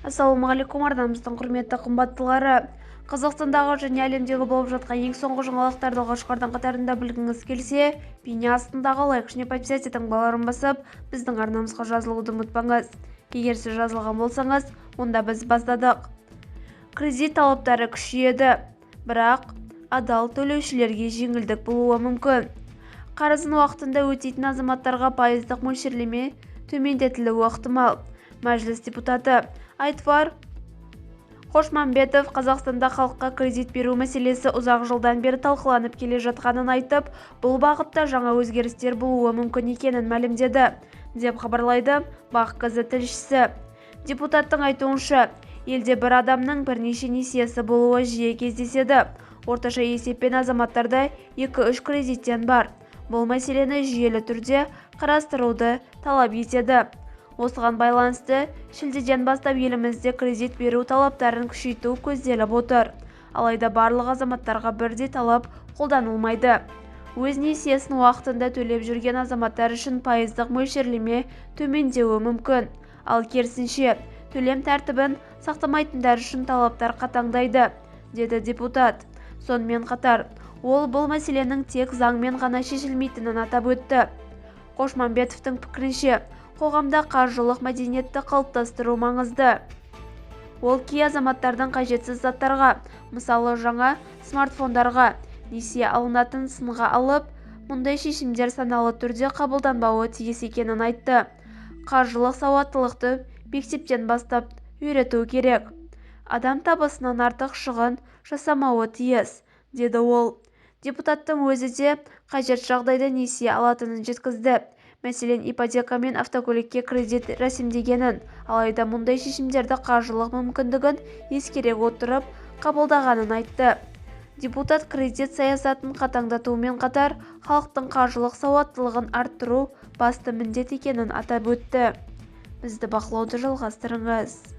Ассалаумағалейкум, арнамыздың құрметті қымбаттылары! Қазақстандағы және әлемдегі болып жатқан ең соңғы жаңалықтарды алғашқылардың қатарында білгіңіз келсе, бейне астындағы лайк және подписаться таңбаларын басып, біздің арнамызға жазылуды ұмытпаңыз. Егер сіз жазылған болсаңыз, онда біз бастадық. Кредит талаптары күшейеді, бірақ адал төлеушілерге жеңілдік болуы мүмкін. Қарызын уақытында өтейтін азаматтарға пайыздық мөлшерлеме төмендетілуі ықтимал. Мәжіліс депутаты Айтуар Қошмамбетов Қазақстанда халыққа кредит беру мәселесі ұзақ жылдан бері талқыланып келе жатқанын айтып, бұл бағытта жаңа өзгерістер болуы мүмкін екенін мәлімдеді, деп хабарлайды Бақ KZ тілшісі. Депутаттың айтуынша, елде бір адамның бірнеше несиесі болуы жиі кездеседі. Орташа есеппен азаматтарда 2-3 кредиттен бар. Бұл мәселені жүйелі түрде қарастыруды талап етеді. Осыған байланысты шілдеден бастап елімізде кредит беру талаптарын күшейту көзделіп отыр. Алайда барлық азаматтарға бірдей талап қолданылмайды. Өз несиесін уақытында төлеп жүрген азаматтар үшін пайыздық мөлшерлеме төмендеуі мүмкін. Ал керісінше, төлем тәртібін сақтамайтындар үшін талаптар қатаңдайды, деді депутат. Сонымен қатар, ол бұл мәселенің тек заңмен ғана шешілмейтінін атап өтті. Қошмамбетовтің пікірінше, қоғамда қаржылық мәдениетті қалыптастыру маңызды. Ол кей азаматтардың қажетсіз заттарға, мысалы жаңа смартфондарға несие алынатын сынға алып, мұндай шешімдер саналы түрде қабылданбауы тиіс екенін айтты. Қаржылық сауаттылықты мектептен бастап үйрету керек. Адам табысынан артық шығын жасамауы тиіс, деді ол. Депутаттың өзі де қажет жағдайда несие алатынын жеткізді. Мәселен, ипотека мен автокөлікке кредит рәсімдегенін, алайда мұндай шешімдерді қаржылық мүмкіндігін ескере отырып қабылдағанын айтты. Депутат кредит саясатын қатаңдатумен қатар, халықтың қаржылық сауаттылығын арттыру басты міндет екенін атап өтті. Бізді бақылауды жалғастырыңыз.